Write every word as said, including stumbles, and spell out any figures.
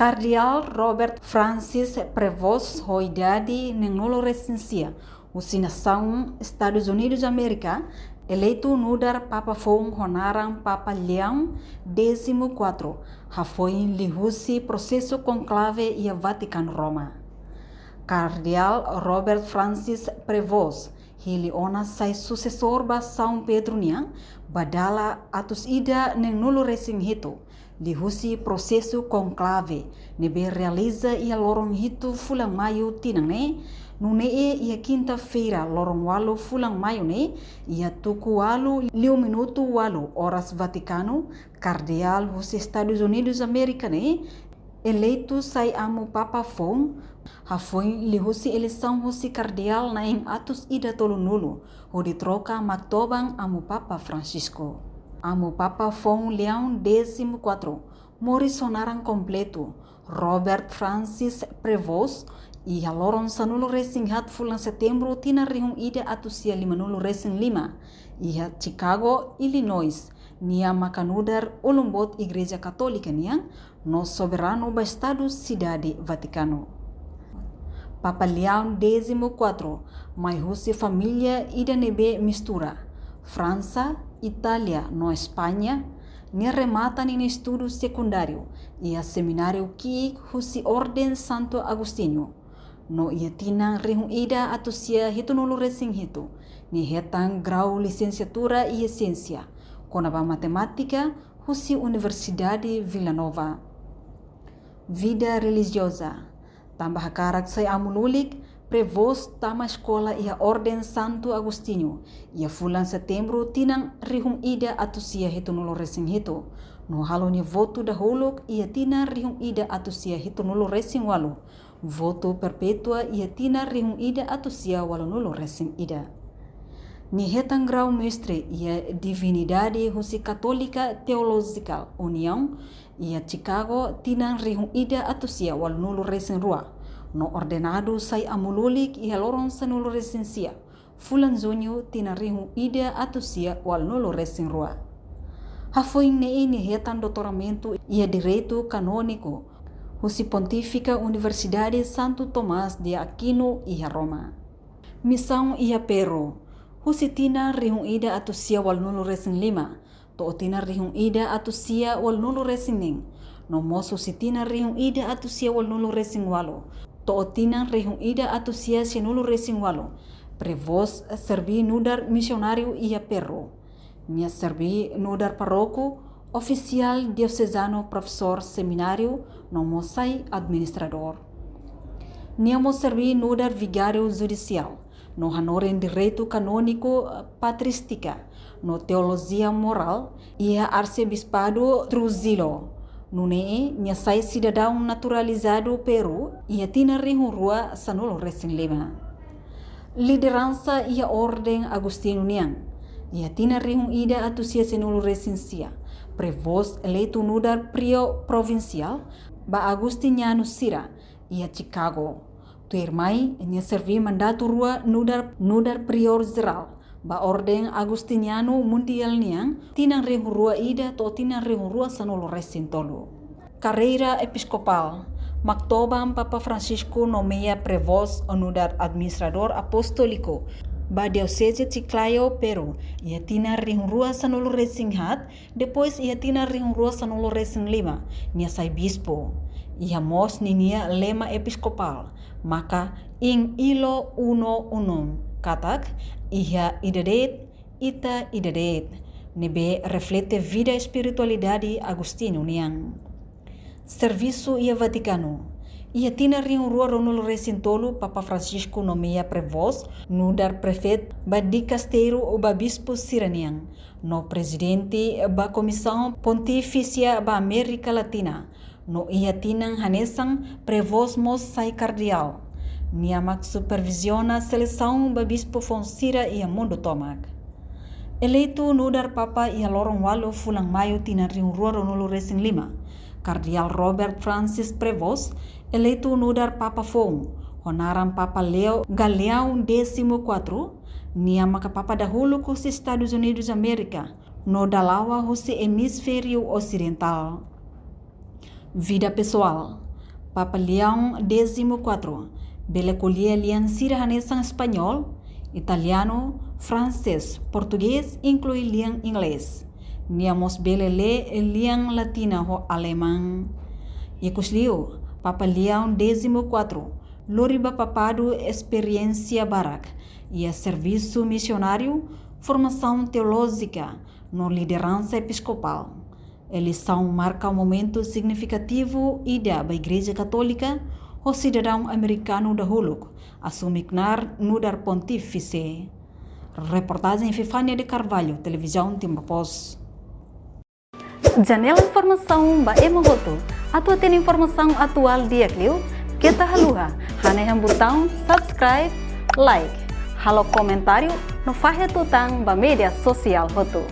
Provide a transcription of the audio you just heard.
Kardeál Robert Francis Prevost, ho idade neenulu resin sia, husi nasaun Estadus Unidus Amérika, eleitu nu'udar Papa foun ho naran Papa Leão décimo quatro, hafoin liuhusi prosesu konklave iha Vatikanu, Roma. Kardeál Robert Francis Prevost hili ona sai susesór ba São Pedro nian ba dala atus ida neenulu resin hitu, liuhusi prosesu konklave ne'ebé realiza iha loron hitu fulan Maiu tinan ne'e, nune'e iha kinta-feira loron ualu fulan Maiu ne'e, iha tuku ualu liu minutu ualu oras Vatikanu, kardeál husi Estadus Unidus Amérika ne'e eleitu sai Amu Papa foun, hafoin liuhusi eleisaun husi kardeál na'in atus ida tolunulu, hodi troka Maktoban Amu Papa Francisco. Amu Papa foun Leão décimo quatro, moris ho naran kompletu Robert Francis Prevost, iha loron sanulu resin haat fulan Setembru tinan rihun ida atus sia limanulu resin lima, iha Chicago, Illinois, nia maka nu'udar ulun-boot Igreja Katólika nian no soberanu ba Estadu Sidade Vatikanu. Papa Leão décimo quatro mai husi família ida ne'ebé mistura, Fransa, Itália no España. Nia remata ninia estudu sekundáriu iha semináriu ki'ik husi Orden Santo Agostinho. No iha tinan rihun ida atus sia hitunulu resin hitu, nia hetan grau lisensiatura iha siénsia kona-ba matemátika husi Universidade Vila Nova. Vida relijioza. Tanba hakarak sai amu lulik, Prevost tama eskola iha Orden Santo Agostinho iha fulan Setembru tinan rihun ida atus sia hitunulu resin hitu, no halo nia votu dahuluk iha tinan rihun ida atus sia hitunulu resin ualu, votu perpétua iha tinan rihun ida atus sia ualunulu resin ida. Nia hetan grau mestre iha Divinidade husi Católica Theological Union iha Chicago tinan rihun ida atus sia ualunulu resin rua, no ordenadu sai amu lulik iha loron sanulu resin sia fulan Juñu tinan rihun ida atus sia ualunulu resin rua. Hafoin ne'e nia hetan doutoramentu iha Direitu Kanóniku husi Pontífica Universidade Santo Tomás de Aquino iha Roma. Misaun iha Peru. Husi tinan rihun ida atus sia ualunulu resin lima to'o tinan rihun ida atus sia ualunulu resin neen, no mós husi tinan rihun ida atus sia ualunulu resin ualu to'o tinan rihun ida atus sia sianulu resin ualu, Prevost serbí nu'udar misionáriu iha Peru. Nia serbí nu'udar pároku, ofisiál diosezanu, profesór semináriu no mós sai administradór. Nia mós serbí nu'udar vigáriu judisiál no hanorin direitu kanóniku, patrístika no teolojia morál iha Arsebispadu Trujillo. Nune'e nia sai sidadaun naturalizadu Peru iha tinan rihun rua sanulu resin lima. Lideransa iha Orden Agostinho nian. Iha tinan rihun ida atus sia sianulu resin sia, Prevost eleitu nu'udar prior provinsiál ba agustinianu sira iha Chicago. Tuirmai nia serbí mandatu rua nu'udar, nu'udar prior jerál ba Orden Agustinianu Mundiál nian tinan rihun rua ida to'o tinan rihun rua sanulu resin tolu. Karreira episkopál. Maktoban Papa Francisco nomeia Prevost nu'udar administradór apostóliku ba Dioseze Chiclayo, Peru, iha tinan rihun rua sanulu resin haat, depois iha tinan rihun rua sanulu resin lima nia sai bispu. Iha mós ninia lema episkopál, maka In Illo Uno Unum, katak iha ida de'it, ita ida de'it, ne'ebé reflete vida espiritualidade Agostinho nian. Servisu iha Vatikanu. Iha tinan rihun rua ruanulu resin tolu, Papa Francisco nomeia Prevost nu'udar prefeitu ba dikastériu ba bispu sira-nian, no prezidente ba Komisaun Pontifísia ba Amérika Latina, no iha tinan hanesan Prevost mós sai kardeál. Nia mak superviziona selesaun ba bispu foun sira iha mundu tomak. Eleitu nu'udar Papa iha loron ualu fulan Maiu tinan rihun rua ruanulu resin lima, Kardeál Robert Francis Prevost eleitu nu'udar Papa foun, ho naran Papa Leo Galeão décimo quatro. Nia maka Papa dahuluk husi Estadus Unidus Amérika, no dalawa husi Emisfériu Osidentál. Vida pesoál. Papa Leão décimo quatro bele ko'alia lian sira hanesan Espanhol, Italiano, Francês, Português, inklui lian Inglés. Nia mós bele lee lian Latina ho Aleman. Ikusliu, Papa Leão décimo quatro lori ba Papado esperiénsia barak iha servisu misionáriu, formasaun teolójika no lideransa episkopál. Eleisaun marka momentu signifikativu ida ba Igreja Katólika, ho sidadaun amerikanu dahuluk asume knaar nu'udar pontífise. Reportajen Fifania de Carvalho, Televizaun Timor Post. Janela informasaun ba ema hotu. Atu hatene informasaun atuál di'ak liu, keta haluha hanehan butaun subscribe, like, halo komentáriu no fahe tutan ba média sosiál hotu.